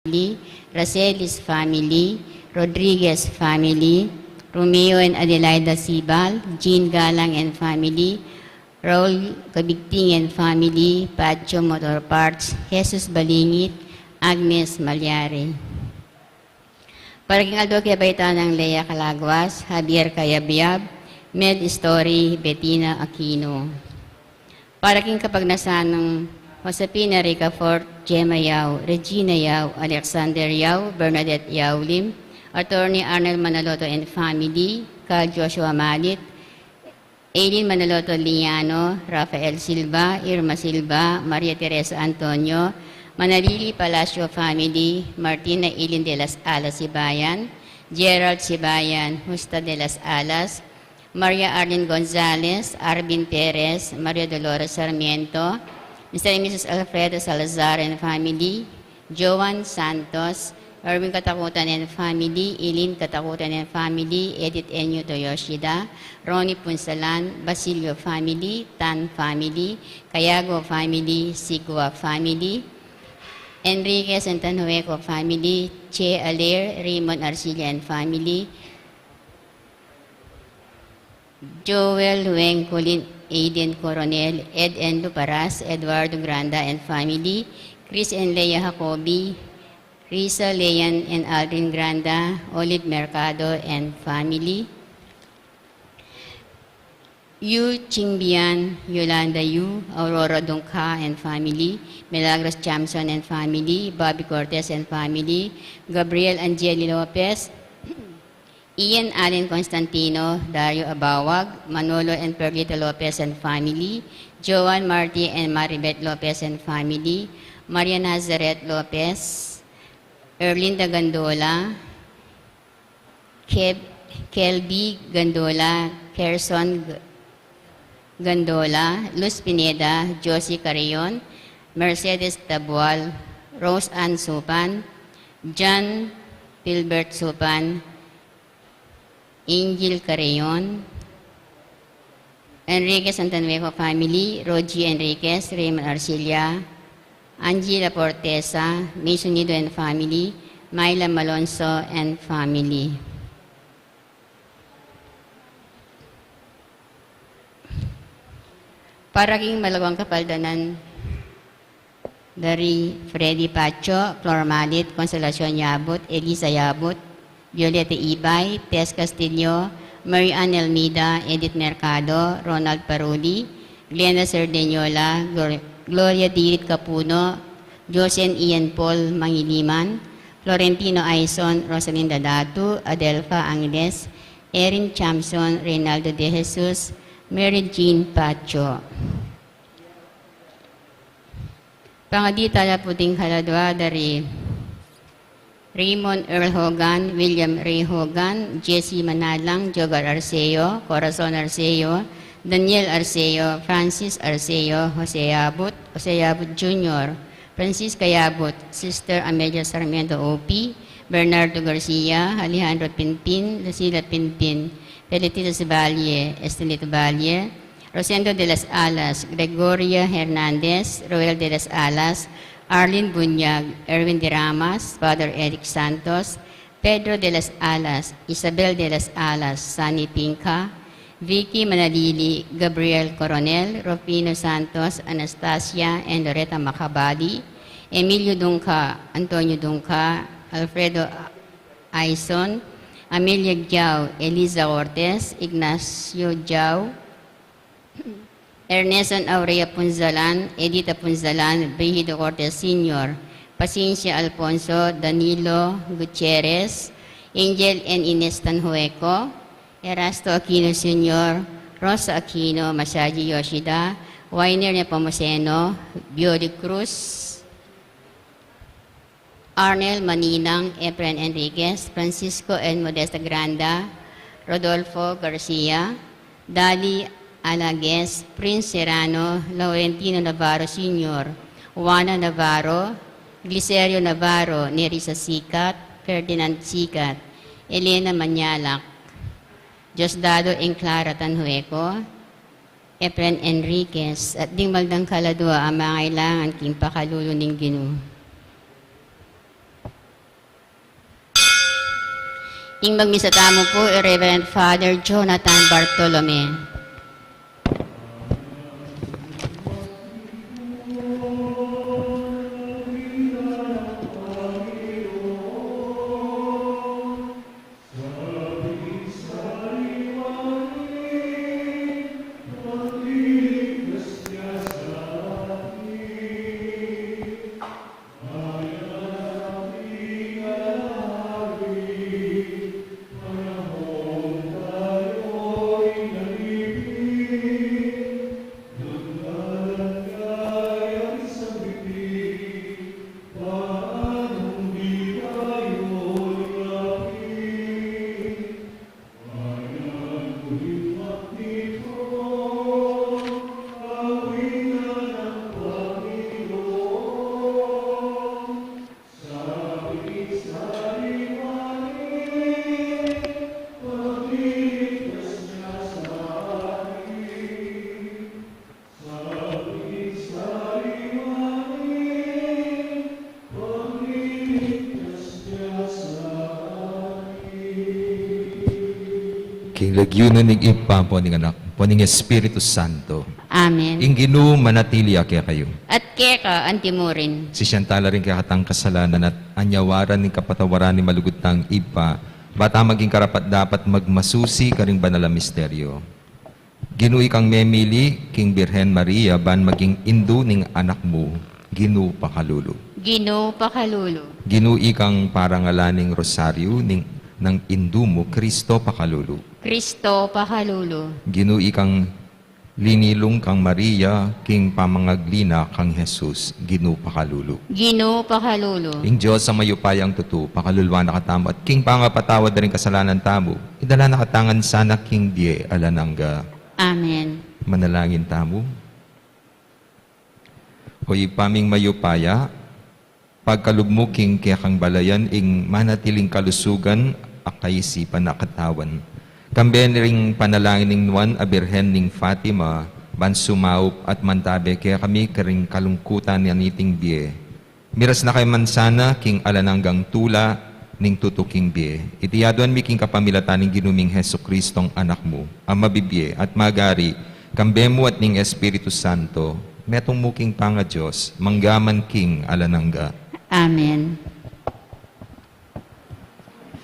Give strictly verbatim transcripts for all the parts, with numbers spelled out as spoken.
family, Racelis family, Rodriguez family, Romeo and Adelaida Sibal, Jean Galang and family, Raul Cabigting and family, Pacho Motor Parts, Jesus Balingit, Agnes Malyari. Para king aldo ke, baita nang Lea Calaguas, Javier Cayabyab, Mel Story, Betina Aquino. Para king kapagnasan nang Josefina Ricafort, Gemma Yao, Regina Yao, Alexander Yao, Bernadette Yao Lim, Attorney Arnel Manaloto and family, Carl Joshua Malit, Aileen Manaloto Liano, Rafael Silva, Irma Silva, Maria Teresa Antonio, Manalili Palacio family, Martina Eileen de las Alas Sibayan, Gerald Sibayan, Justa de las Alas, Maria Arlene Gonzalez, Arvin Perez, Maria Dolores Sarmiento, Mister and Missus Alfredo Salazar and family, Joan Santos, Erwin Katakutan and family, Eileen Katakutan and family, Edith Enyuto Yoshida, Ronnie Punsalan, Basilio family, Tan family, Cayago family, Sigua family, Enriquez and Tanhueco family, Che Alir, Raymond Arcilla and family, Joel Weng Colin, Aiden Coronel, Ed and Luparas, Eduardo Granda and family, Chris and Leia Jacobi, Risa Leon and Aldrin Granda, Olive Mercado and family, Yu Chingbian, Yolanda Yu, Aurora Dungca and family, Milagros Chamson and family, Bobby Cortez and family, Gabriel Angeli Lopez, Ian Allen Constantino, Dario Abawag, Manolo and Perlita Lopez and family, Joan Marti and Maribet Lopez and family, Maria Nazareth Lopez, Erlinda Gandola, Keb-, Kelby Gandola, Kerson G-, Gandola, Luz Pineda, Josie Carrion, Mercedes Tabual, Rose Ann Supan, John Filbert Supan, Angel Carrion, Enriquez and Tanhueco family, Rogie Enriquez, Raymond Arcilla, Angela Fortesa, Mason Nido and family, Myla Malonzo and family. Para king malaguang kapaldanan, dari Freddy Pacho, Flor Malit, Consolacion Yabut, Elisa Yabut, Violeta Ibay, Tess Castillo, Mary Ann Elmida, Edith Mercado, Ronald Paruli, Glenda Cerdeñola, Glor-, Gloria Dirit Capuno, Josian Ian Paul Mangiliman, Florentino Aison, Rosalinda Datu, Adelfa Angeles, Erin Chamson, Reynaldo De Jesus, Mary Jean Pacho. Pangadi tala pu ding kaladua dari Raymond Earl Hogan, William Ray Hogan, Jesse Manalang, Jogar Arceo, Corazon Arceo, Daniel Arceo, Francis Arceo, Jose Yabut, Jose Yabut Junior, Francisca Yabut, Sister Amelia Sarmiento O P, Bernardo Garcia, Alejandro Pinpin, Lucila Pinpin, Felicita Valle, Estelito Valle, Rosendo de las Alas, Gregoria Hernandez, Roel de las Alas, Arlene Bunyag, Erwin de Ramas, Father Eric Santos, Pedro de las Alas, Isabel de las Alas, Sunny Pinca, Vicky Manalili, Gabriel Coronel, Rufino Santos, Anastasia and Loretta Macabali, Emilio Dungca, Antonio Dungca, Alfredo Aison, Amelia Giao, Eliza Cortez, Ignacio Giao, Ernesto and Aurea Punzalan, Edita Punzalan, Brigido Cortez Senior, Pacincia Alfonso, Danilo Gutierrez, Angel and Ines Tanhueco, Erasto Aquino Senior, Rosa Aquino, Masaji Yoshida, Wainer Nepomuceno, Bioli Cruz, Arnel Maninang, Efren Enriquez, Francisco and Modesta Granda, Rodolfo Garcia, Dali Alaguez, Prince Serrano, Laurentino Navarro Senior, Juana Navarro, Glicerio Navarro, Nerissa Sicat, Ferdinand Sicat, Elena Mañalac, Diosdado and Clara Tanhueco, Efren Enriquez, at ding maldang kaladua a mangailangan king pakalulu ning Ginu. Ing magmisa tamu pu i Reverend Father Jonathan Bartolome. King lagyu na ning Ibpa, ampo ning Anak, ampo ning Espiritu Santo. Amen. Ing Ginu manatili ya kekayu. At keka antimurin. Sisian tala ring kekatang kasalanan at anyawaran ning kapatawaran ning malugud tang Ibpa, ba tang maging karapat-dapat magmasusi karing banal a misteryo. Ginu, ikang memili king Birhen Maria ban maging indu ning Anak mu, Ginu pakalulu. Ginu pakalulu. Ginu, ikang parangalan ning Rosaryu ning, nang indu mu, Kristo pakalulu. Kristo pakalulu. Ginu, ikang linilung kang Maria king pamangagli na kang Jesus, Ginu pakalulu. Ginu pakalulu. Ing Dios a mayupayang tutu pakaluluan na katamu at king pangapatawad da ring kasalanan tamu, idala na katamu ngan sana king bie alang angga. Amen. Manalangin tamu. O Ibpa ming mayupaya, pagkalub mu king kekang balayan ing manatiling kalusugan a kaisipan a katawan. Kambe ring panalangin ning nuan a Birhen ning Fatima, ban sumaup at mantabe kekami karing kalungkutan na niting bie. Miras na kami man sana king alang anggang tula ning tutuking bie. Iti aduan mi king kapamilatan ning Ginu ming Jesucristong Anak mu, a mabibie at magari, kambe mu at ning Espiritu Santo, metung mu king pangaDios, mangga man king alang angga. Amen.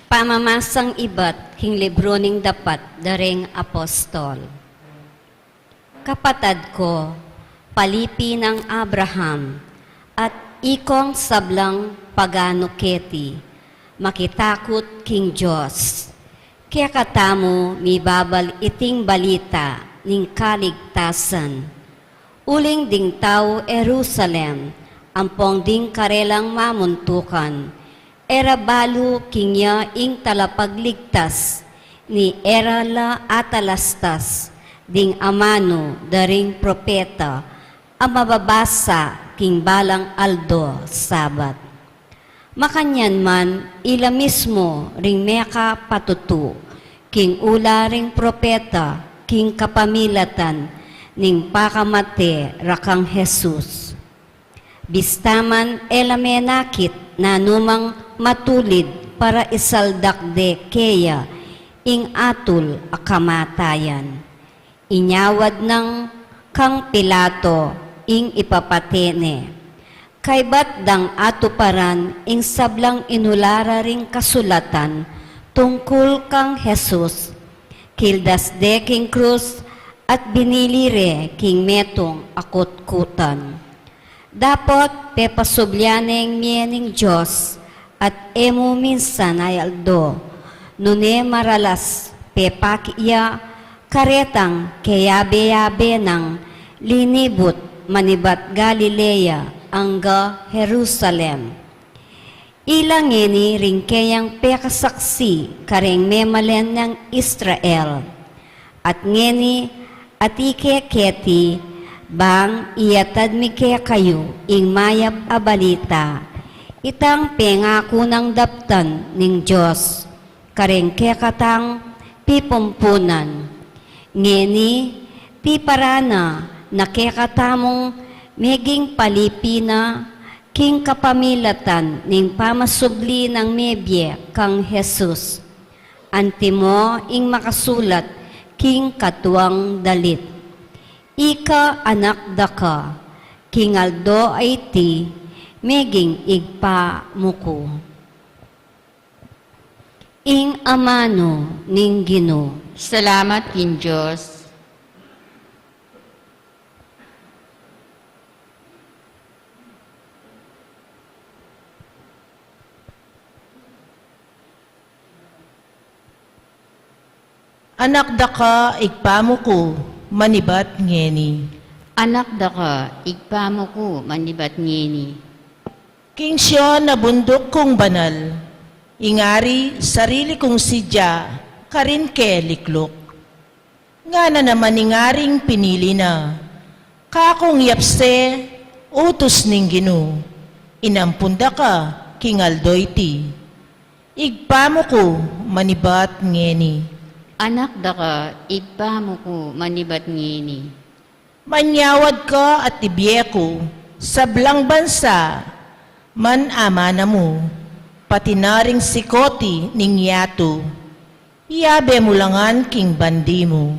Pamamasang ibat king libru ning Dapat da ring Apostol. Kapatad ko, palipi nang Abraham, at ikong sablang pagano keti, makitakut king Dios. Kekatamu mibabal iting balita ning kaligtasan. Uling ding tau Jerusalem, ampong ding karelang mamuntukan, e ra balu king ya ing talapagligtas, ni e ra la atalastas ding amanu da ring propeta a mababasa king balang aldo Sabat. Makanyan man, ila mismu ring mekapatutu king ula ring propeta king kapamilatan ning pakamate ra kang Jesus. Bista man e la menakit nanumang matulid para isaldak de keya ing atul a kamatayan. Inyawad nang kang Pilato ing ipapate ne. Kaybat dang atuparan ing sablang inula ra ring kasulatan tungkul kang Jesus, kildas de king krus at binili re king metung a kutkutan. Dapot pepasubli ya neng mie ning Dios, at e mu minsan a aldo, nune maralas pepaki ya karetang keyabe-yabe nang linibut manibat Galilea angga Jerusalem. Ila ngeni ring keyang pekasaksi kareng memalen nang Israel. At ngeni, ati ke keti, bang iyatad mi kekayu ing mayap a balita, itang pengaku nang daptan ning Dios kareng kekatang pipumpunan. Ngeni, tiparan na na kekatamung meging palipi na king kapamilatan ning pamasubli nang mebie kang Jesus. Antimo ing makasulat king katuang dalit. Ika anak daka, king aldo a iti, meging Ibpa mu ku. Ing amanu ning Ginu. Salamat king Dios. Anak daka, Ibpa mu ku, manibat ngeni. Anak daka, Ibpa mu ku, manibat ngeni. King Sion a bunduk kung banal, ing ari sarili kung sidya karin ke likluk. Ngana naman ing aring pinili na, kakung yapse utus ning Ginu, inampun daka king aldo iti. Ibpa mu ku, manibat ngeni. Anak daka, Ibpa mu ku, manibat ngeni. Manyawad ka at ibie ku, sablang bansa, man amana mu, pati na ring sikoti ning yatu. Yabe mu la ngan king bandi mu.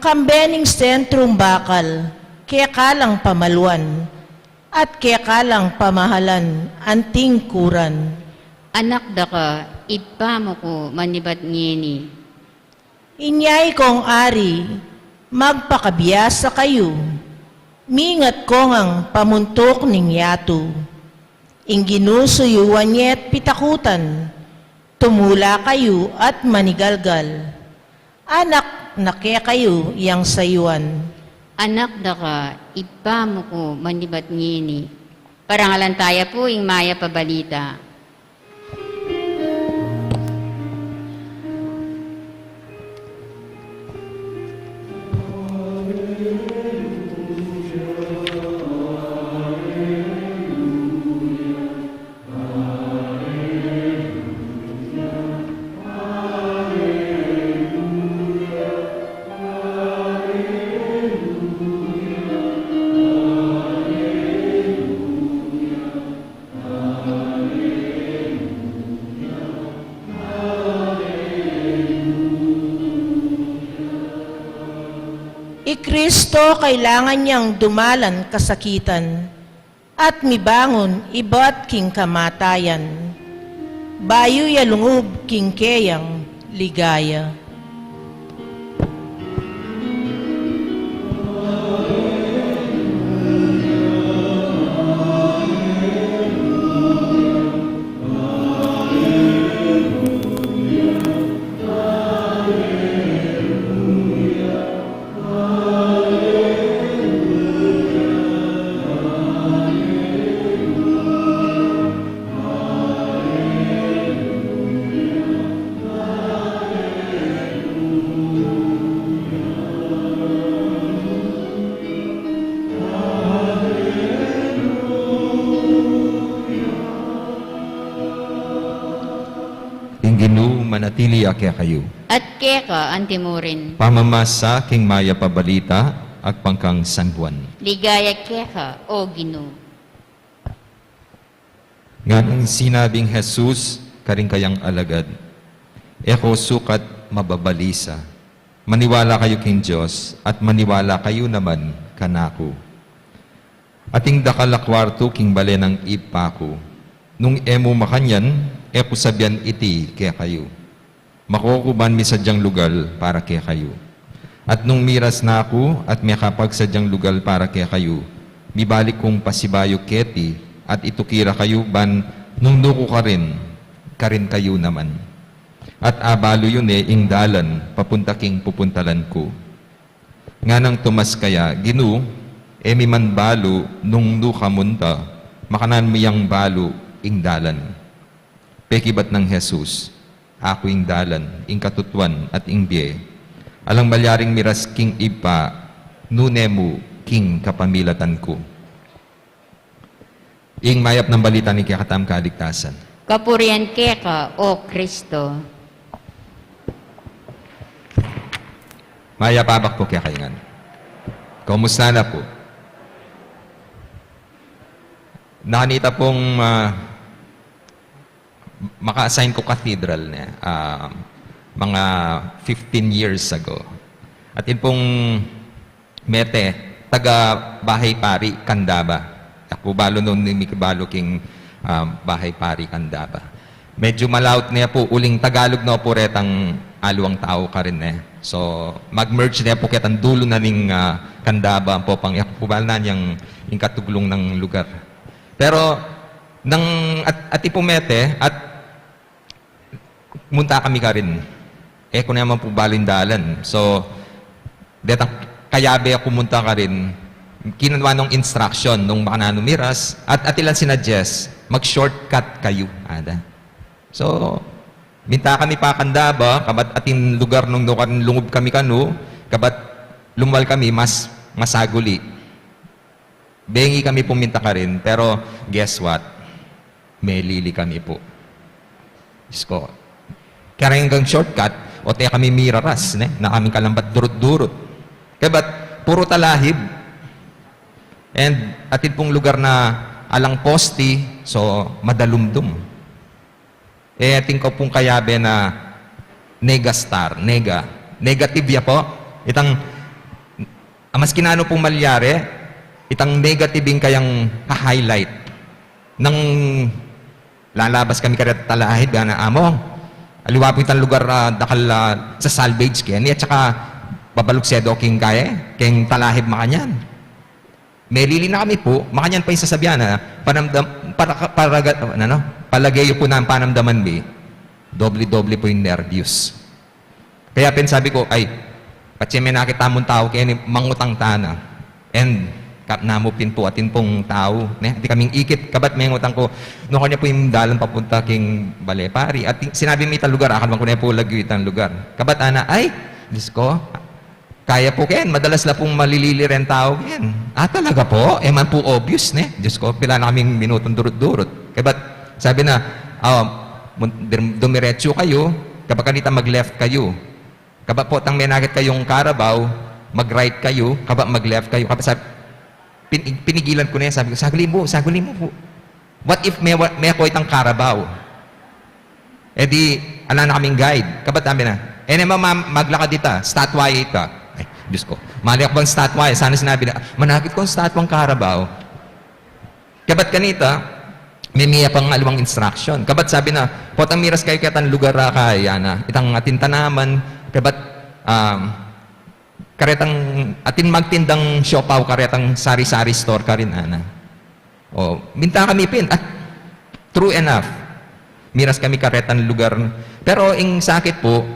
Kambe ning sentrung bakal, keka lang pamaluan, at keka lang pamahalan anting kuran. Anak daka, Ibpa mu ku, manibat ngeni. Inya ikong ari, magpakabiasa kayu, mingat ko ngang pamuntuk ning yatu. Ing Ginu suyuan ye't pitakutan, tumula kayu at manigalgal. Anak na kekayu yang sayuan. Anak daka, Ibpa mu ku, manibat ngeni. Parangalan taya pu ing mayap a balita. I Kristo kailangan yang dumalan kasakitan at mibangun ibat king kamatayan, bayu ya lungub king keyang ligaya. Ing Ginu manatili ya kekayu. At keka antimurin. Pamamasa king mayap a balita agpang kang San Juan. Ligaya keka, O Ginu. Nganang sinabing Jesus karing kayang alagad, "E ko sukat mababalisa. Maniwala kayu king Dios, at maniwala kayu naman kanaku. Ating dakal a kwartu king bale nang Ibpa ku. Nung e mu makanyan, e ku sabian iti kekayu. Makuku ban misadyang lugal para kekayu. At nung miras na ku at mekapagsadyang lugal para kekayu, mibalik kung pasibayu keti at ituki ra kayu ban nung nu ku karin, karin kayu naman. At abalu yu ne ing dalan papunta king pupuntalan ku." Nganang Tomas kaya, "Ginu, e mi man balu nung nu ka munta, makanan mi yang balu ing dalan." Pekibat nang Jesus, "Aku ing dalan, ing katutuan, at ing bie. Alang malyaring miras king Ibpa, nune mu king kapamilatan ku." Ing mayap nang balita ning kekatamung kaligtasan. Kapurian keka, O Kristo. Mayap a abak pu kekayu ngan. Kumusta na pu? Nakanita pung, ah, maka-assign ku cathedral ne. Ah, mga fifteen years ago. At yun pong mete, taga Bahay Pari, Candaba. Aku balu nun ni Miki balu king, ah, Bahay Pari, Candaba. Medyo malaut ne pu, uling Tagalog no pu retang aliwang tau karin e. So, mag-merge ne pu ketang dulu na ning, ah, Candaba, Ampopang, e ku pu balu nanu yang ing katuglung nang lugar. Pero, nang at, ati pu mete, at munta kami karin. E ku naman pu balu ing dalan. So, detang kayabe aku munta karin, kinanu nung instruction nung makananu miras, at, at ila sinuggest, "Mag-shortcut kayu," ada. So, minta kami pa Candaba, kabat atin lugar nung nukarin lungub kami kanu, kabat lumwal kami, mas masaguli. Bengi kami pu minta karin, pero guess what? Melili kami pu. Diyos ko. Kareng shortcut, o te kami miraras, ne? Na kaming kalambat durut-durut. Kabat, puru talahib. And atin pung lugar na alang posti, so madalumdum. E, atin ku pung kayabe na negastar, nega. Negative ya pu. Itang, maski nanu pung malyari, itang negative ing kayang ha-highlight. Nang lalabas kami karetang talahib, gana, "Among, aliwa pu itang lugar, ah, dakal, ah, sa salvage keni, at saka babaluk sedo king kaye, keng talahib makanyan." Melili na kami pu, makanyan pa ing sasabian na, panamdam, para, para, ano, palage yu pu na panamdaman mi, doble-doble pu ing nerbiyos. Kaya pin sabi ku, "Ay, patse menakit tamung tau keni, mangutang tana." And, kap namu pin pu, atin pung tau, ne? Di kaming ikit, kabat mengutang ku, "Nukan ya pu ing dalan papunta king Bale Pari?" At sinabi mi itang lugar, akala ku ne pu lagyu itang lugar. Kabat ana, "Ay, Diyos ko, kaya pu ken, madalas la pung malilili reng tau ken." "Ah, talaga pu?" E man pu obvious, ne? Diyos ko, pila na kaming minutong durut-durut. Kabat, sabi na, "Ah, mun-, dir-, dumiretsu kayu, kabat kanita mag-left kayu. Kabat pu tang menakit kayung Carabao, mag-right kayu, kabat mag-left kayu." Kabat sabi, pin-, pinigilan ku ne, sabi ku, "Saguli mu, saguli mu pu. What if me-, meko itang Carabao?" E di, ala na kaming guide. Kabat sabi na, "E ne ma-, ma-, maglakad ita, statwa ita." Ay, Diyos ko. Mali aku bang statwa e. Sana sinabi na, "Manakit kung statwang Carabao." Kabat kanita, mimie pang aliwang instruction. Kabat sabi na, "Potang miras kayu ketang lugar a kaya na, itang atin tanaman, kabat, um, karetang atin magtindang siopaw karetang sari-sari store karin, ana." O, minta kami pin. At true enough, miras kami karetang lugar. Pero ing sakit pu,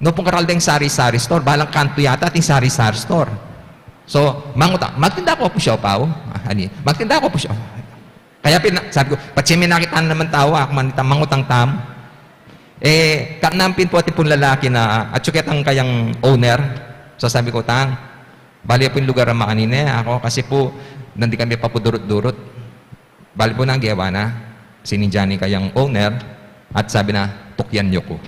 nung pung karal deng sari-sari store, balang kantu yata ating sari-sari store. So, mangutang, "Magtinda ko pu siopaw?" Ah, ani, "Magtinda ko pu siopaw?" Kaya pin, sabi ku, "Patse menakit tana namang tau, ak manita mangutang tamu." E, kap namu pin pu atin pung lalaki na, atsu ketang kayang owner. So, sabi ku, "Tang, bale pu ing lugar a makanini, aku, kasi pu, nandi kami papudurut-durut." Bale pu nung gewa na, sininggan ne ing kayang owner, at sabi na, "Tukyan yu ku."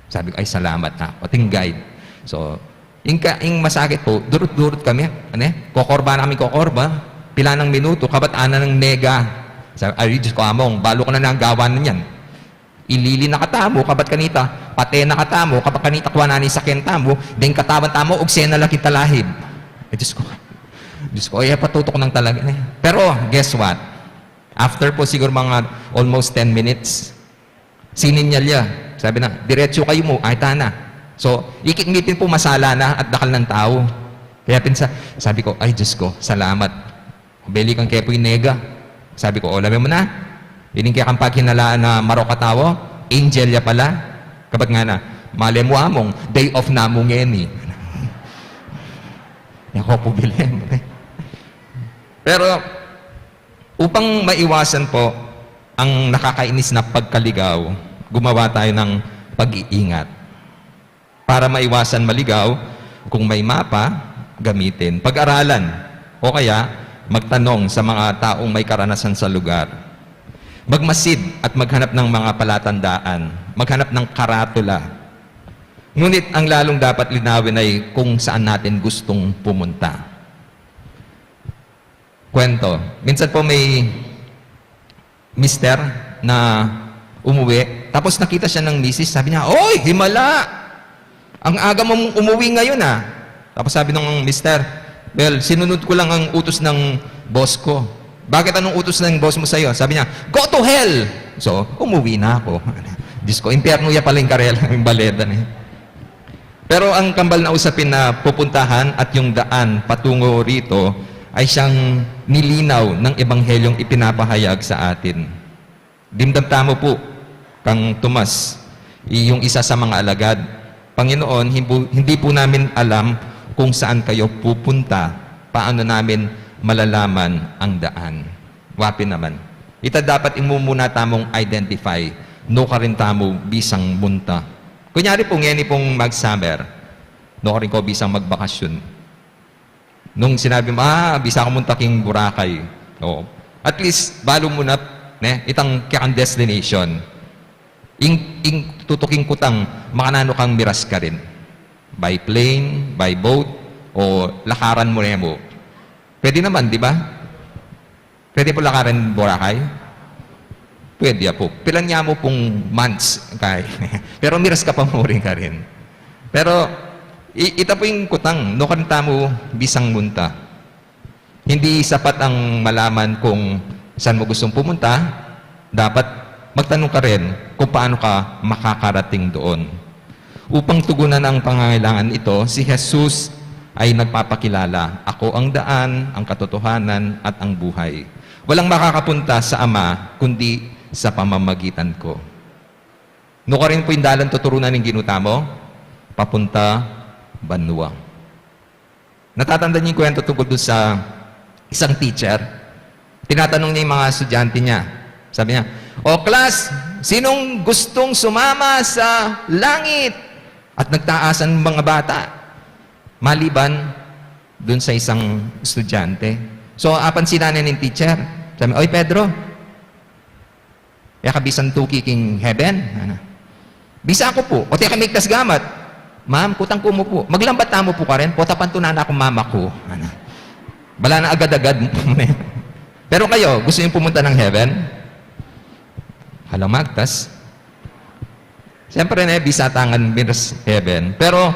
Sabi ku, "Ay, salamat na." Ating guide. So, ing ka-, ing masakit pu, durut-durut kami, ane? Kokorba na kami, kokorba. Pila nang minutu, kabat ana nang nega. Sabi, "Ay, Diyos ku, Among, balu ku na nang gawan na yan. Ilili na katamu, kabat kanita, pate na katamu, kabat kanita, kuanan ne ing saken tamu, deng katawan tamu, ugse na la king talahib." Ay, Diyos ku. Diyos ku, e, patutuk nang talaga, ne? Pero, guess what? After pu siguro mga almost ten minutes, sininyal ya. Sabi na, "Diretsu kayu mu, ay tana." So, ikit mi pin pu masala na at dakal nang tau. Kaya pin sa-, sabi ku, "Ay, Diyos ku, salamat. Belikan ke pu ing nega." Sabi ku, "O, lawen mu na. Ining kekang paghinalaan na marok a tau, angel ya pala." Kabat ngana, "Malemu, Among, day off namu ngeni." Yaku pu, bile. Pero, upang maiwasan pu ang nakakainis na pagkaligaw, gumawa tayo ng pag-iingat. Para maiwasan maligaw, kung may mapa, gamitin. Pag-aralan, o kaya magtanong sa mga taong may karanasan sa lugar. Magmasid at maghanap ng mga palatandaan. Maghanap ng karatula. Ngunit ang lalong dapat linawin ay kung saan natin gustong pumunta. Kwento. Minsan po may mister na umuwi. Tapos nakita siya ng misis, sabi niya, "Oy, himala! Ang aga mong umuwi ngayon, ah." Tapos sabi ng mister, "Well, sinunod ko lang ang utos ng boss ko." "Bakit, anong utos ng boss mo sa'yo?" Sabi niya, "Go to hell!" So, umuwi na ako. Diyos ko, impyerno ya pala yung karela, yung baleta na yun. Pero ang kambal na usapin na pupuntahan at yung daan patungo rito ay siyang nilinaw ng ebanghelyong ipinapahayag sa atin. Dimdam tamu po, kang Tomas, iyong isa sa mga alagad, "Panginoon, himbu-, hindi po namin alam kung saan kayo pupunta. Paano namin malalaman ang daan?" Wa pin naman. Ita dapat imumuna tamung identify, nukarin tamu bisang munta. Kunyari po, ngeni pong mag-summer, nukarin ko bisang magbakasyon. Nung sinabi mo, "Ah, bisa ka munta king Boracay." O, at least, balu mu na, ne, itang kekang destination. Ing, ing tutuking kutang, makananu kang miras karin. By plane, by boat, o lakaran mu ne mu. Pwede naman, di ba? Pwede po lakarin Boracay? Pwede ya po. Pilan ya mu pung months kay. Pero miras ka pa mu rin karin. Pero i-, ita po yung kutang, nukarin tamu bisang munta. Hindi sapat ang malaman kung saan mo gustong pumunta. Dapat magtanong ka rin kung paano ka makakarating doon. Upang tugunan ang pangangailangan ito, si Jesus ay nagpapakilala, "Ako ang daan, ang katotohanan, at ang buhay. Walang makakapunta sa Ama kundi sa pamamagitan ko." Nukarin po yung dalan tuturunan ng Ginu tamu? Papunta banua. Natatandaan niyo yung kwento tungkol dun sa isang teacher? Tinatanong niya yung mga estudyante niya. Sabi niya, "O class, sinong gustong sumama sa langit?" At nagtaasan mga bata. Maliban dun sa isang estudyante. So, apansinan na ning teacher. Sabi, "Oy, Pedro, e ka bisang tuki king heaven?" Ana. "Bisa ku pu. O, teka, miktas gamat." "Ma'am, kutang ku mu pu. Maglambat tamu pu karin. Pota pantunan na kung mama ku." Ana. Bala na agad-agad. Pero kayo, gusto yung pumunta ng heaven? Hala, magtas. Siyempre, ne, bisa tangan miras heaven. Pero,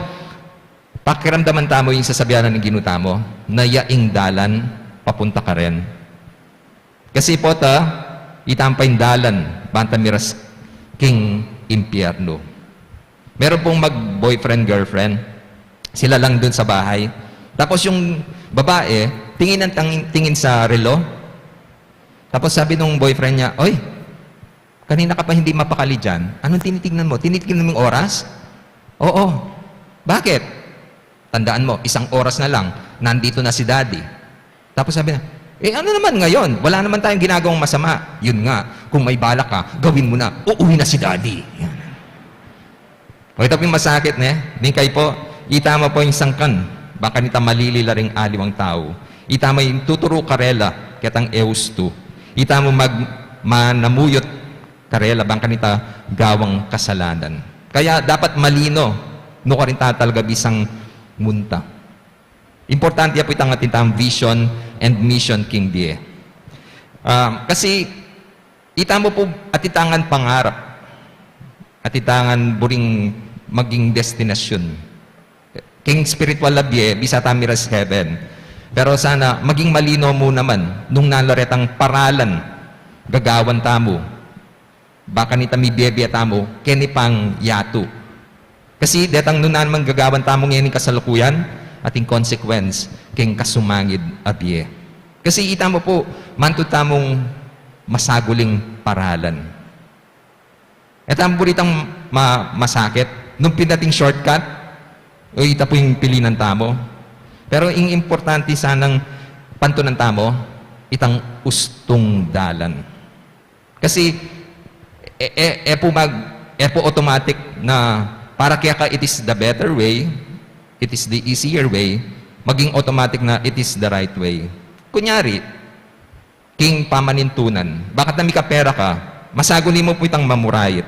pakiramdaman tamu yung sasabihan ng Ginu tamu, na yaing dalan papunta karin. Kasi pota, ita pa yung dalan, banta miras king impyerno. Meron pong mag-boyfriend, girlfriend. Sila lang dun sa bahay. Tapos yung babae, tingin ang tang-, tingin sa relo. Tapos sabi nung boyfriend niya, "Oy, kanina ka pa hindi mapakali dyan. Anong tinitignan mo? Tinitignan mo yung oras?" "Oo." "Bakit?" "Tandaan mo, isang oras na lang, nandito na si Daddy." Tapos sabi niya, "Eh, ano naman ngayon? Wala naman tayong ginagawang masama." "Yun nga, kung may balak ka, gawin mo na. Uuwi na si Daddy." Yan. O, ita pung masakit, ne? Bingkay po, ita mu po yung sangkan, bang kanita malili la ring aliwang tau. Ita mu yung tuturu karela, ketang eustu. Ita mu mag-, manamuyut karela, bang kanita gawang kasalanan. Kaya dapat malino, nukarin ta talaga bisang munta. Importante ya pu itang atin tang vision and mission king bie. Ah, kasi ita mu pu, atin tangan pangarap, atin tangan buring maging destinasyon. King spiritual a bie, bisa ta miras heaven. Pero sana maging malino mu naman nung nanu la retang paralan gagawan tamu. Bang kanita mibie-bie tamu, keni pang yatu. Kasi detang nanu man gagawan tamu ngeni kasalukuyan, atin consequence king kasumangid a bie. Kasi ita mu pu, mantud tamung masaguling paralan. Ita mu pu itang ma-, masakit, nung pin ating shortcut, o ita pu yung pilinan tamu. Pero ing importante sanang pantunan tamu, itang ustung dalan. Kasi, e, e, e pu mag-, e pu automatic na para keka it is the better way, it is the easier way, maging automatic na it is the right way. Kunyari, king pamanintunan, bang kanita mikapera ka, masaguli mu pu itang mamurayit,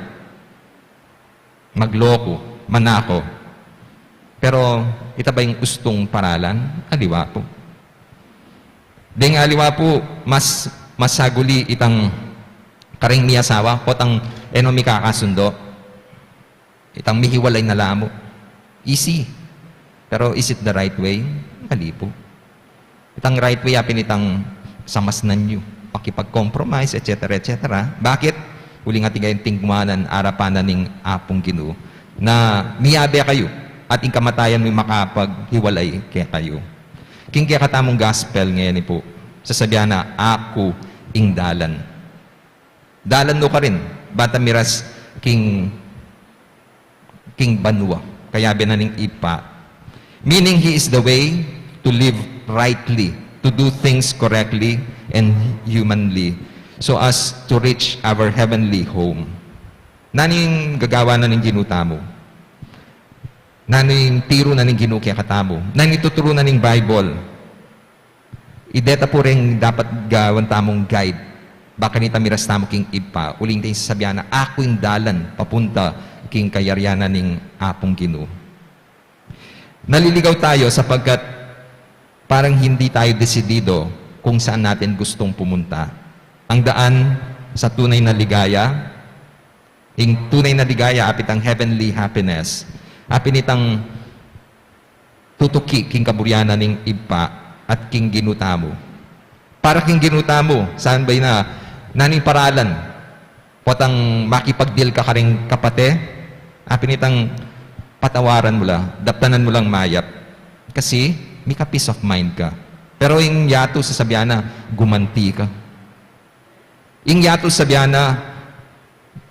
magloku, manako. Pero ita ba yung ustung paralan? Aliwa pu. Deng aliwa pu, mas, masaguli itang Kareng miasawa, potang e no mikakasundo, itang mihiwalay na la mu. Easy. Pero is it the right way? Mali pu. Itang right way, apin itang samasnan yu, pakipag-compromise, et cetera, et cetera. Bakit? Uling atin kayung tingwanan, arapan na ning Apung Ginu na miyabe kayu, at ing kamatayan mu makapaghiwalay kekayu. King kekatamung gospel ngeni pu, sasabian na, "Aku ing dalan." Dalan no karin, bata miras king, king banua, kayabe na ning Ibpa. Meaning, He is the way to live rightly, to do things correctly and humanly, so as to reach our heavenly home. Nanu ing gagawan na ning Ginu tamu? Nanu ing tiru na ning Ginu kekatamu? Nanu ing tuturu na ning Bible? Ideta pu reng dapat gawan tamung guide. Baka nita miras tamu king Ibpa, uling ita ing sasabian na, "Aku ing dalan papunta king kayarian na ning Apung Ginu." Naliligaw tayo sapagkat parang hindi tayo desidido kung saan natin gustong pumunta. Ang daan sa tunay na ligaya, ing tunay na ligaya, apin itang heavenly happiness, apin itang tutuki king kaburian na ning Ibpa at king Ginu tamu. Para king Ginu tamu, saan ba ina, nanu ing paralan? Potang makipag-deal ka karing kapate, apin itang patawaran mu la, daptanan mu lang mayap. Kasi, mika peace of mind ka. Pero ing yatu sasabian na, gumanti ka. Ing yatu sabian na,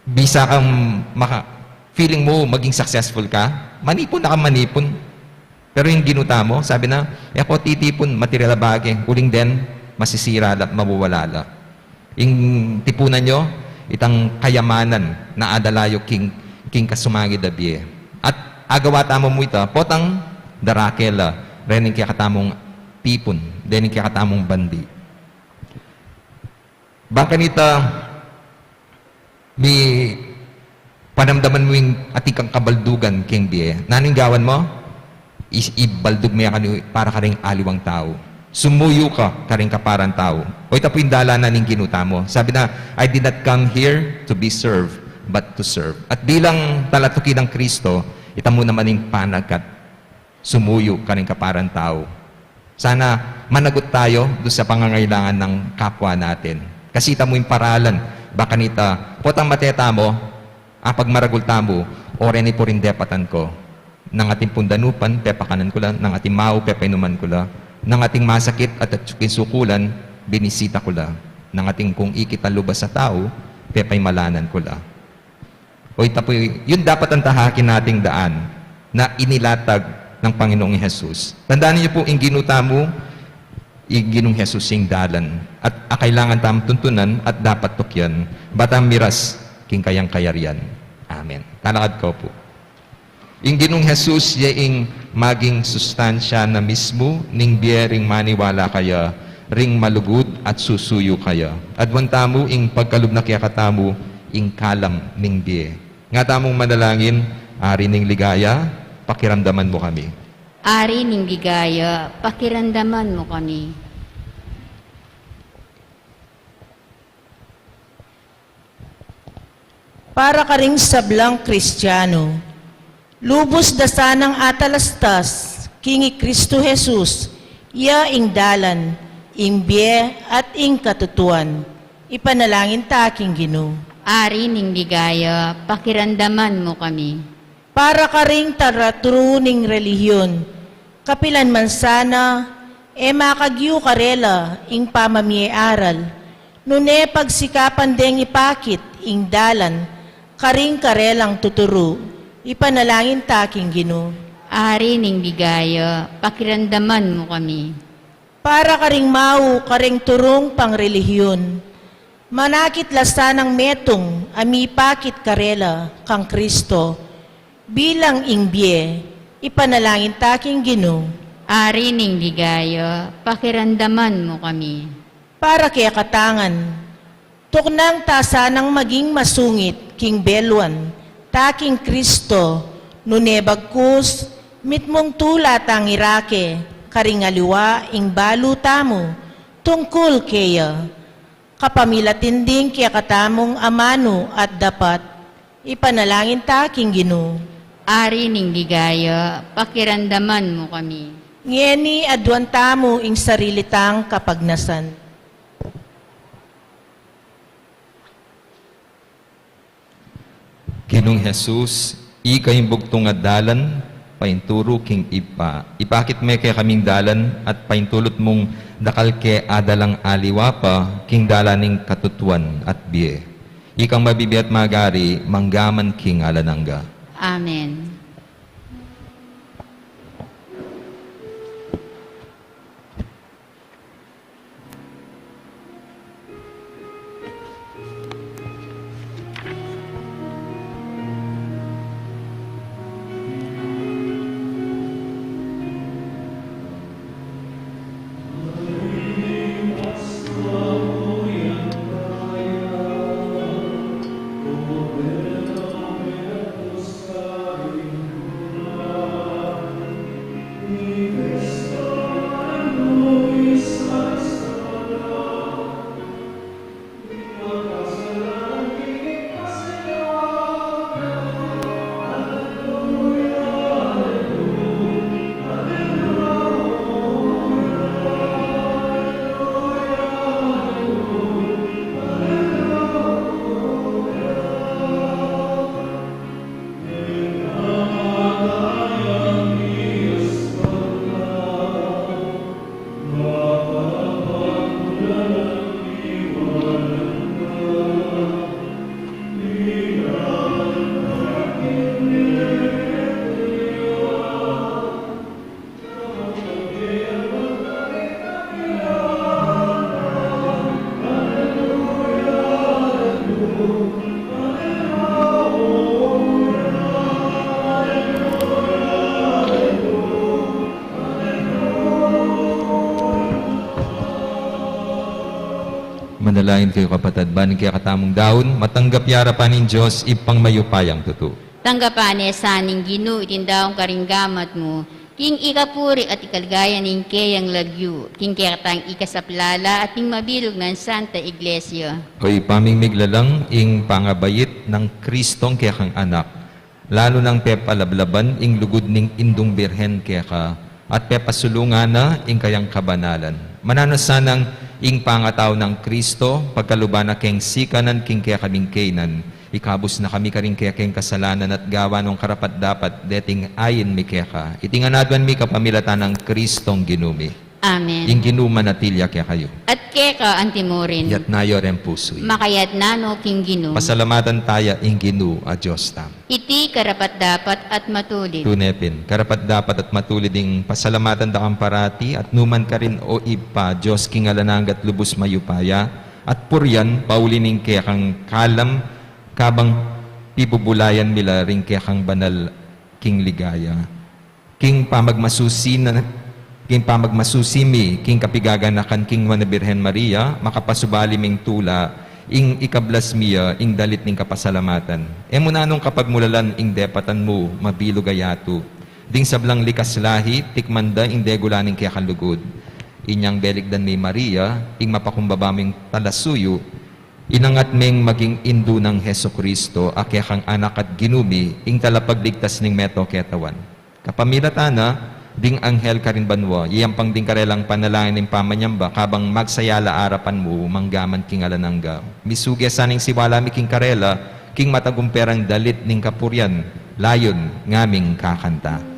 bisa kang maka-, feeling mu maging successful ka, manipun na ka manipun. Pero ing Ginu tamu, sabi na, "E ko titipun material a bage, uling den, masisira la, mawawala la." Ing tipunan yu, itang kayamanan na adala yu king, king kasumangid a bie. At agawa tamu mu ita, potang darake la, reng kekatamung tipun, dening kekatamung bandi. Bang kanita, mipanamdaman mu ing atin kang kabaldugan king bie. Nanu ing gawan mu? Is-, ibaldug me kanu para karing aliwang tau. Sumuyu ka karing kaparan tau. O ita pu ing dalan na ning Ginu tamu. Sabi na, "I did not come here to be served, but to serve." At bilang talatuki nang Kristo, ita mu naman ing panagat sumuyu karing kaparan tau. Sana managot tayo dun sa pangangailangan ng kapwa natin. Kasi ita mu ing paralan, bang kanita, potang mate tamu, apagmaragul tamu, o reni pu ring depatan ku. Nang atin pung danupan, pepakanan ku la, nang atin mau, pepainuman ku la, nang atin masakit at atyu king sukulan, binisita ku la, nang atin kung ikit a lubas a tau, pepaimalanan ku la. O ita pu, yun dapat ang tahakin nating daan na inilatag ng Panginoong Hesus. Tandaan niyo po, ing Ginu tamu, ing Ginung Hesus ing dalan. At a kailangan tamung tuntunan at dapat tukyan, bang ta miras king kayang kayarian. Amen. Talakad ko po. Ing Ginung Hesus, ya ing maging sustansya na mismu ning bie ring maniwala kaya, ring malugud at susuyu kaya. Aduan tamu ing pagkalub na kekatamu ing kalam ning bie. Nga tamung manalangin, Ari ning ligaya, pakiramdaman mu kami. Ari ning ligaya, pakiramdaman mu kami. Para karing sablang Kristiano, lubus da sanang atalastas king i Kristo Jesus, iya ing dalan, ing bie, at ing katutuan. Ipanalangin ta king Ginu. Ari ning ligaya, pakiramdaman mu kami. Para karing taraturu ning relihiyon, kapilan man sana, e makagyu karela ing pamamie-aral, nune pagsikapan deng ipakit ing dalan karing karelang tuturu, ipanalangin ta king Ginu. Ari ning ligaya, pakiramdaman mu kami. Para karing mau kareng turung pangrelihiyon, manakit la sanang metung a mipakit karela kang Kristo bilang ing bie, ipanalangin ta king Ginu. Ari ning ligaya, pakiramdaman mu kami. Para kekatangan, tuknang ta sanang maging masungit king beluan ta king Kristo, nune bagkus, mitmung tula tang irake karing aliwa ing balu tamu tungkul keya. Kapamilatan ding kekatamung amanu at dapat, ipanalangin ta king Ginu. Ari ning ligaya, pakiramdaman mu kami. Ngeni aduan tamu ing sarili tang kapagnasan. Ginung Jesus, ika ing bugtung a dalan, painturu king Ibpa. Ipakit me kekaming dalan at paintulut mung dakal ke adalang aliwa pa king dalan ning katutuan at bie. Ikang mabibie at magari, mangga man king alang angga. Amen. Manalangin kayu, kapatad, ban ing kekatamung daun matanggap ya arapan ning Dios, Ibpang mayupayang tutu. Tanggapan ne sa ning Ginu iting daun karing gamat mu, king ikapuri at ikaligaya ning keyang lagyu, king kekatang ikasaplala at ning mabilug nang Santa Iglesia. O Ibpa ming miglalang, ing pangabait nang Kristong kekang Anak, lalu nang pepalablaban ing lugud ning Indung Birhen keka, at pepasulungan na ing kayang kabanalan. Mananu sanang ing pangatau nang Kristo, pagkaluban na keng sikanan king kekaming kainan, ikabus na kami karing kekeng kasalanan at gawan nong karapat-dapat deting ain mi keka. Iti ngan aduan mi kapamilatan nang Kristong Ginu mi. Amen. Ing Ginu manatili ya kekayu. At keka antimurin. Iyatas yu reng pusu yu. Makayatas no king Ginu. Pasalamatan taya ing Ginu a Dios tamu. Iti karapat-dapat at matulid. Tune pin, karapat-dapat at matulid ing pasalamatan da kang parati at numan karin, O Ibpa, Dios king alang angga at lubus mayupaya, at purian, pauli ning kekang kalam, kabang pibubulayan mi la ring kekang banal king ligaya. King pamagmasusi na, king pamagmasusi mi king kapigaganakan king Nuan a Birhen Maria, makapasubali ming tula, ing ikablas mi ya ing dalit ning kapasalamatan. E mu na nung kapagmulalan ing depatan mu mabilug a yatu. Ding sablang likas lahi, tikman da ing degula ning kekang lugud. Inyang belikdan mi Maria, ing mapakumbaba ming talasuyu, inangat ming maging indu nang Jesucristo, a kekang Anak at Ginu mi, ing talapagligtas ning meto ketawan. Kapamilatan na, ding anghel karin banua, iyampang ding karelang panalangin ning pamanyamba, kabang magsaya la arapan mu, mangga man king alang angga. Misugi sa ning siwala mi king karela, king matagumpe rang dalit ning kapurian, layun ngaming kakanta.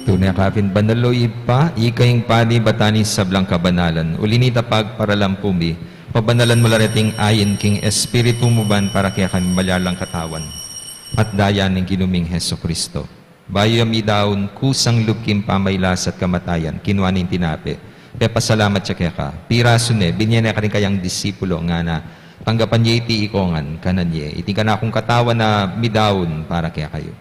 Tune ka pin banal, o Ibpa, ika ing panibatan ning sablang kabanalan. Uli na nita pagparalan pu mi, pabanalan mu la reting ain king Espiritu mu ban para kekami malyari lang katawan at daya ning Ginu ming Jesucristo. Bayu ya midaun kusang lub king pamailas at kamatayan, kinua ne ing tinape, pepasalamat ya keka, pirasu ne, binye ne karing kayang disipulo, ngana: Tanggapan ye iti ikongan, kanan ye, iti ing kanakung katawan a midaun para kekayu.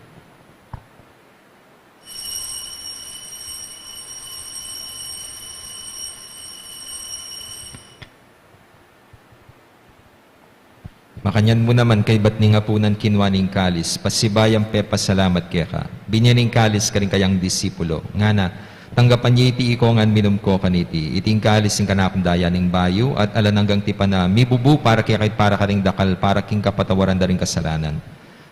Makanyan mu naman, kaybat ning apunan, kinua ne ing kalis, pasibayu yang pepasalamat keka, binye ne ing kalis karing kayang disipulo, ngana: Tanggapan ye iti ikongan, minum ko kaniti, iti ing kalis ning kanakung daya ning bayu at alang anggang tipan a mibubu para kekayu at para karing dakal para king kapatawaran da ring kasalanan.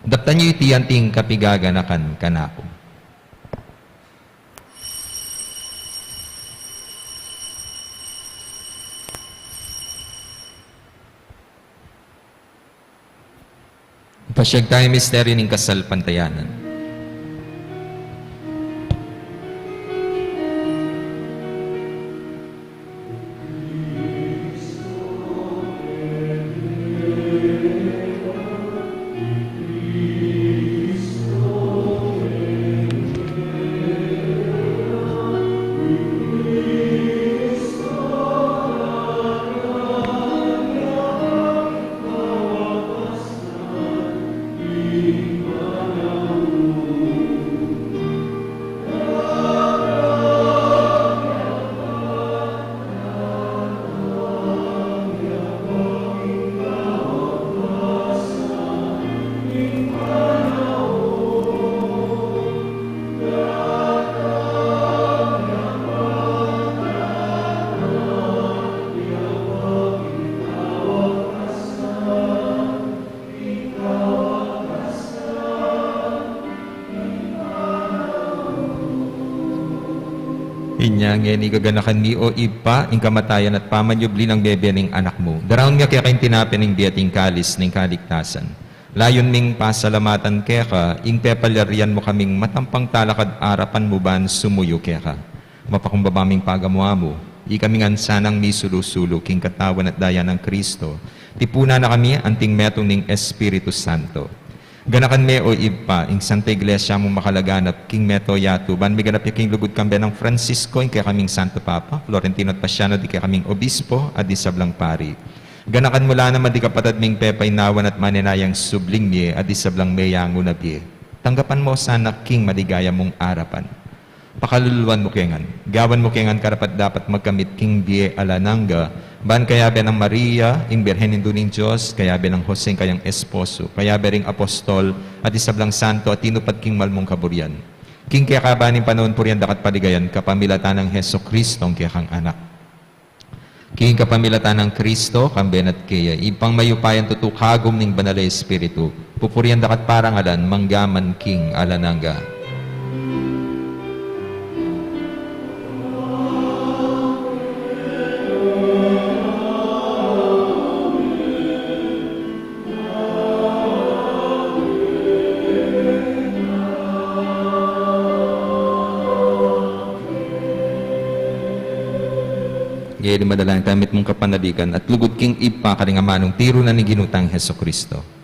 Daptan yu iti anting kapigaganakan kanaku. Pasiag tayu ing misteryu ning kasalpantayanan. Inya ngeni gaganakan mi, o Ibpa, ing kamatayan at pamanyubli nang bie ning Anak mu. Daraun mi keka ing tinape ning bie at ing kalis ning kaligtasan. Layun ming pasalamatan keka ing pepalyarian mu kaming matampang talakad arapan mu ban sumuyu keka. Mapakumbaba ming pagamu-amu, ikami ngan sanang misulu-sulu king katawan at daya nang Kristo, tipunan na kami anting metung ning Espiritu Santo. Ganakan me, o Ibpa, ing Santa Iglesia mung makalaganap king mabilug a yatu, ban miganap ya king lugud kambe nang Francisco, ing kekaming Santo Papa, Florentino at Pasiano, ding kekaming obispo, at ding sablang pari. Ganakan mu la naman ding kapatad ming pepaynawan at manenayang subling mie, at ding sablang meyangu na bie. Tanggapan mu sana king maligaya mung arapan. Pakaluluan mu ke ngan. Gawan mu ke ngan karapat-dapat magkamit king bie alang angga, ban kayabe nang Maria, ing Birhen Indu ning Dios, kayabe nang Jose, ing kayang esposo, kayabe ring apostol, at ding sablang santo a tinupad king mal mung kaburian. King kekaban ning panaun purian daka at paligayan, kapamilatan nang Jesucristo, ing kekang Anak. King kapamilatan nang Kristo, kambe na at keya, Ibpang mayupayang tutu, kagum ning Banal a Espiritu, pupurian daka at parangalan, mangga man king alang angga. Ngeni manalangin tamu, mitmung kapanaligan at lugud king Ibpa, karing amanung tiru na ning Ginu tang Jesucristo.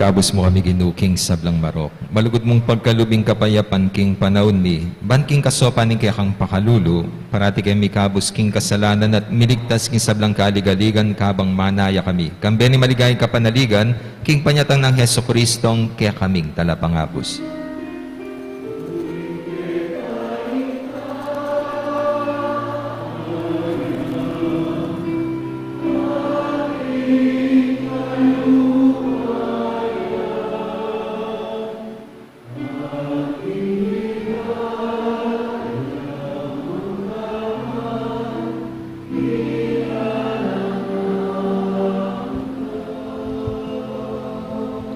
Kabus mu kami, Ginu, king sablang marok. Malugud mung pagkalub ing kapayapan king panaun mi, ban king kasaupan ning kekang pakalulu, parati keng mikabus king kasalanan at miligtas king sablang kaligaligan kabang manaya kami. Kambe ning maligayang kapanaligan, king panyatang nang Jesucristong kekaming Talapangabus.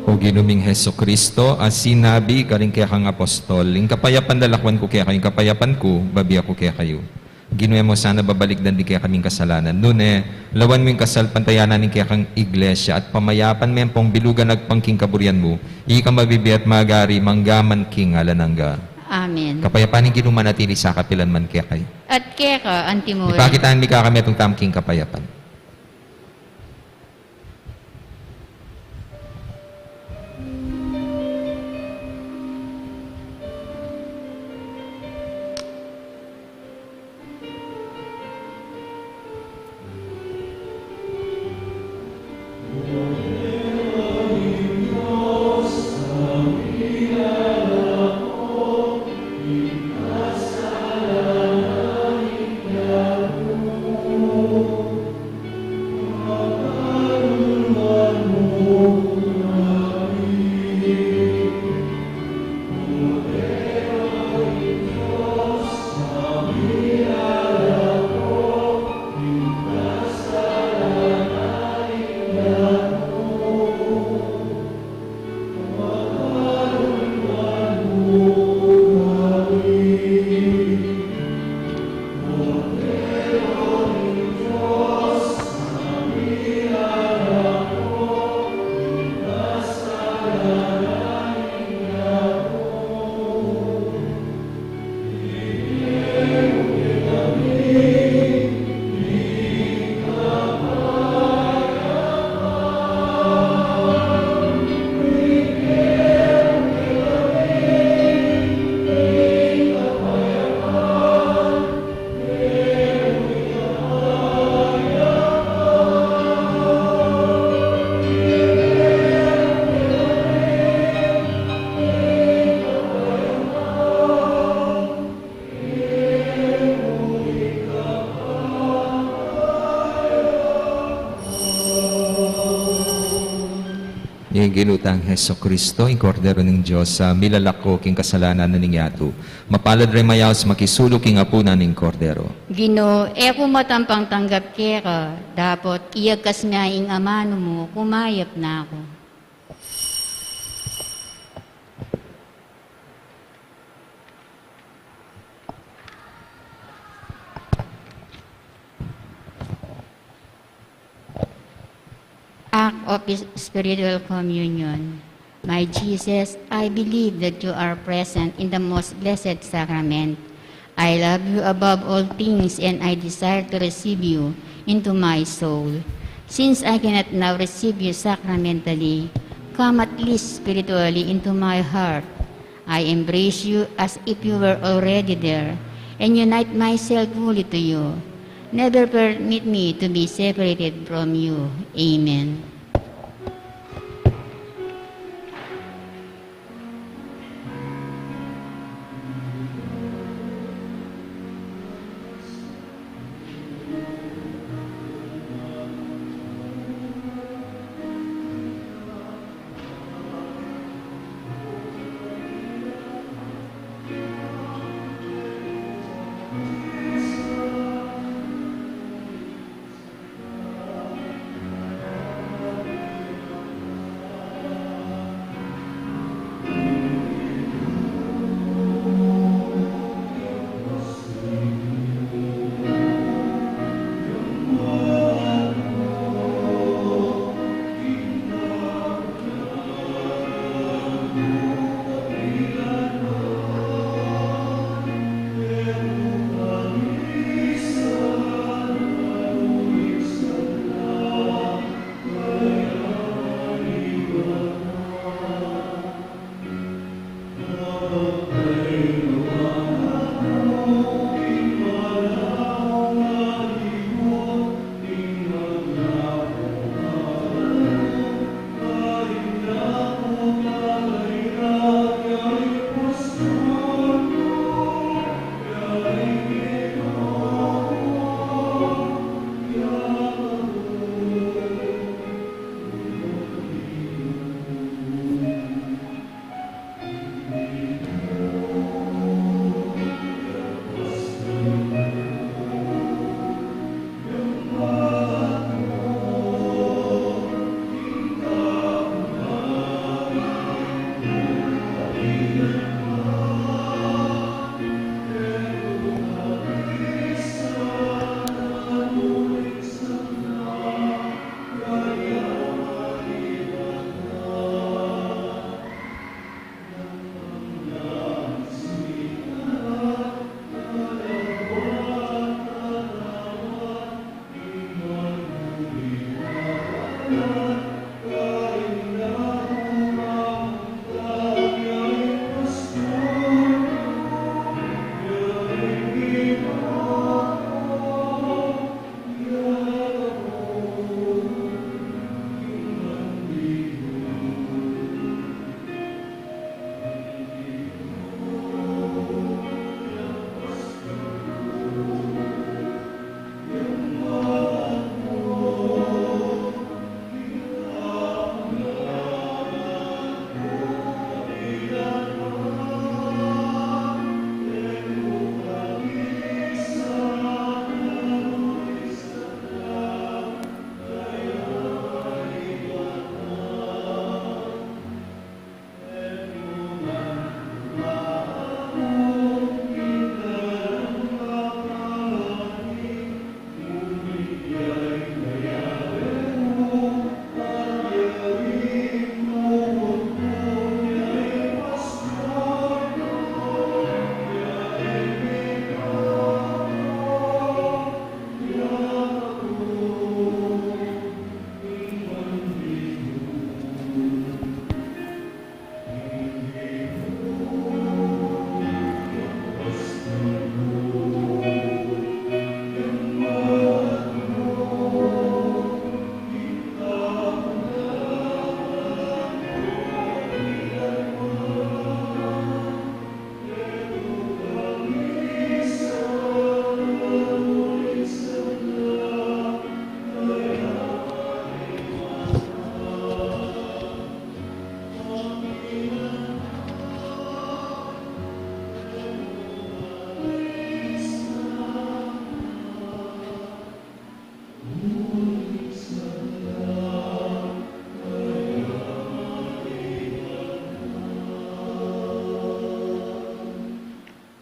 O Ginu ming Jesucristo, a sinabi karing kekang apostol, ing kapayapan lalakwan ku kekayu, ing kapayapan ku babie ku kekayu. Ginu, e mu sana babalikdan ding kekaming kasalanan, nune lawan mu ing kasalpantayanan ning kekang Iglesia at pamayapan me ampong bilugan agpang king kaburian mu, ika mabibie at magari mangga man king alang angga. Amen. Kapayapan ning Ginu manatili sa kapilan man kekayu. At keka antimurin. Ipakit mi kekami iting tamung kapayapan. Ing Ginu tang Jesucristo, ing Kordero ning Dios, a milalako king kasalanan ning yatu. Mapalad ring mayaus makisalu king apunan ning Kordero. Ginu, e ku matampang tanggap keka, dapot iyagkas me ing amanu mu, kumayap na ku. Act of Spiritual Communion. My Jesus, I believe that you are present in the most blessed sacrament. I love you above all things, and I desire to receive you into my soul. Since I cannot now receive you sacramentally, come at least spiritually into my heart. I embrace you as if you were already there, and unite myself fully to you. Never permit me to be separated from you. Amen.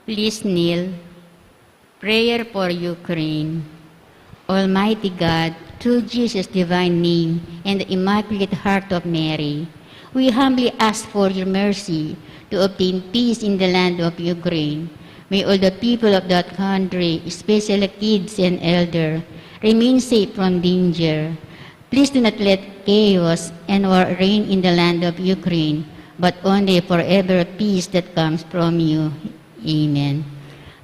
Please kneel. Prayer for Ukraine. Almighty God, through Jesus' divine name and the Immaculate Heart of Mary, we humbly ask for your mercy to obtain peace in the land of Ukraine. May all the people of that country, especially kids and elder, remain safe from danger. Please do not let chaos and war reign in the land of Ukraine, but only forever peace that comes from you. Amen.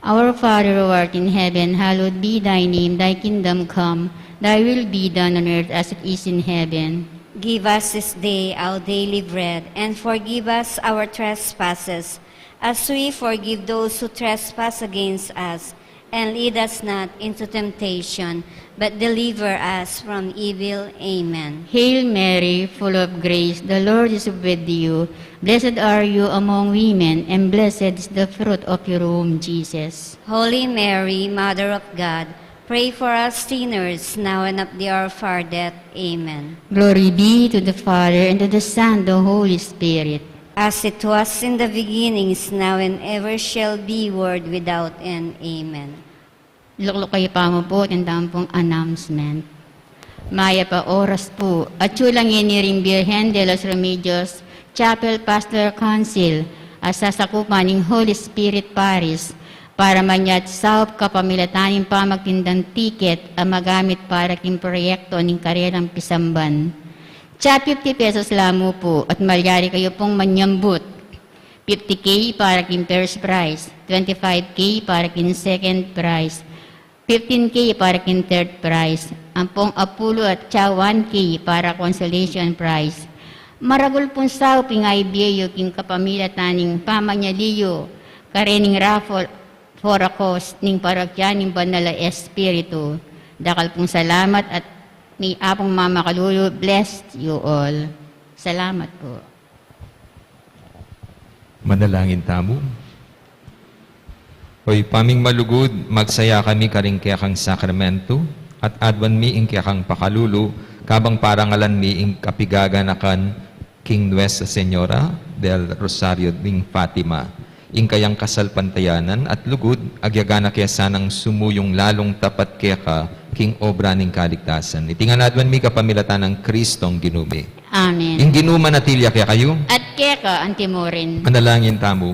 Our Father who art in heaven, hallowed be thy name. Thy kingdom come, thy will be done on earth as it is in heaven. Give us this day our daily bread, and forgive us our trespasses, as we forgive those who trespass against us. And lead us not into temptation, but deliver us from evil. Amen. Hail Mary, full of grace, the Lord is with you. Blessed are you among women, and blessed is the fruit of your womb, Jesus. Holy Mary, Mother of God, pray for us sinners, now and at the hour of our death. Amen. Glory be to the Father, and to the Son, and the Holy Spirit. As it was in the beginning, is now, and ever shall be, world without end. Amen. Lukluk kayu pa mu pu, atin tamu pung announcement. Mayap a oras pu. Atyu la ngeni ring Virgen de los Remedios Chapel Pastor Council a sasakupan ning Holy Spirit Parish para manyat saup kapamilatan ning pamagtindang tiket a magamit para king proyekto ning karelang pisamban. Tsa fifty pesos la mu pu at malyari kayu pung manyambut. Fifty K para king first prize, twenty-five K para king second prize, fifteen K para king third prize, ampong apulu at tsa one K para consolation prize. Maragul pung saup ing ibie yu king kapamilatan ning pamanyali yu karening raffle for a cause ning parokya ning Banal a Espiritu. Dakal pung salamat at may Apung Mamakalulu bless you all. Salamat pu. Manalangin tamu. O Ibpa ming malugud, magsaya kami karing kekang sakramento, at aduan mi ing kekang pakalulu, kabang parangalan mi ing kapigaganakan king Nuestra Señora del Rosario ning Fatima, ing kayang kasalpantayanan at lugud, agyaga na ke sanang sumuyung lalung tapat keka king obra ning kaligtasan. Iti ngan aduan mi kapamilatan nang Kristong Ginu mi. Amen. Ing Ginu manatili ya kekayu. At keka antimurin. Manalangin tamu.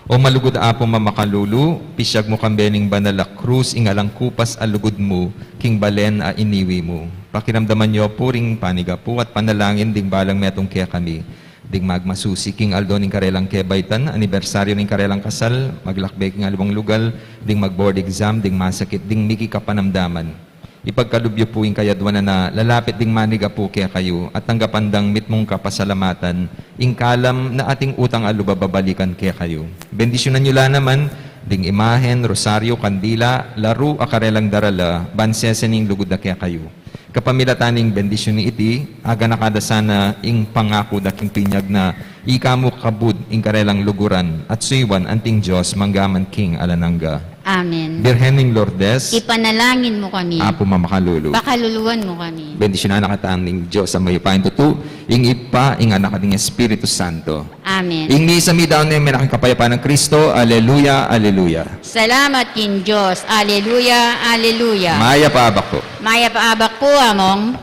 O malugud Apu Mamakalulu, pisyag mu kambe ning banal a krus ing alang kupas a lugud mu king balen a iniwi mu. Pakiramdaman yu pu ring panigapu at panalangin ding balang metung kekami, ding magmasusi king aldo ning karelang kebaitan, anibersaryu ning karelang kasal, maglakbe king aliwang lugal, ding mag-board exam, ding masakit, ding miki kapanamdaman. Ipagkalub yu pu ing kayaduanan a lalapit ding manigapu kekayu at tanggapan dang mitmung kapasalamatan ing kalam na ating utang a lub a babalikan kekayu. Bendisyunan yu la naman ding imahen, rosaryu, kandila, laru a karelang darala, ban sese ning lugud a kekayu. Kapamilatan ning bendisyun iti, aganaka da sana ing pangaku da king pinyag na ika mu kabud ing karelang luguran at suyuan anting Dios manggaman king alang angga. Amen. Birhen ning Lourdes, ipanalangin mu kami. Apu Mamakalulu, pakaluluan mu kami. Bendisyunan na katamu ning Dios a mayupaya king tutu, ing Ibpa, ing Anak, at ing Espiritu Santo. Amen. Ing misa midaun ne, menang king kapayapan nang Kristo. Aleluya, aleluya. Salamat king Dios. Aleluya, aleluya. Mayap a abak pu. Mayap a abak pu, Among.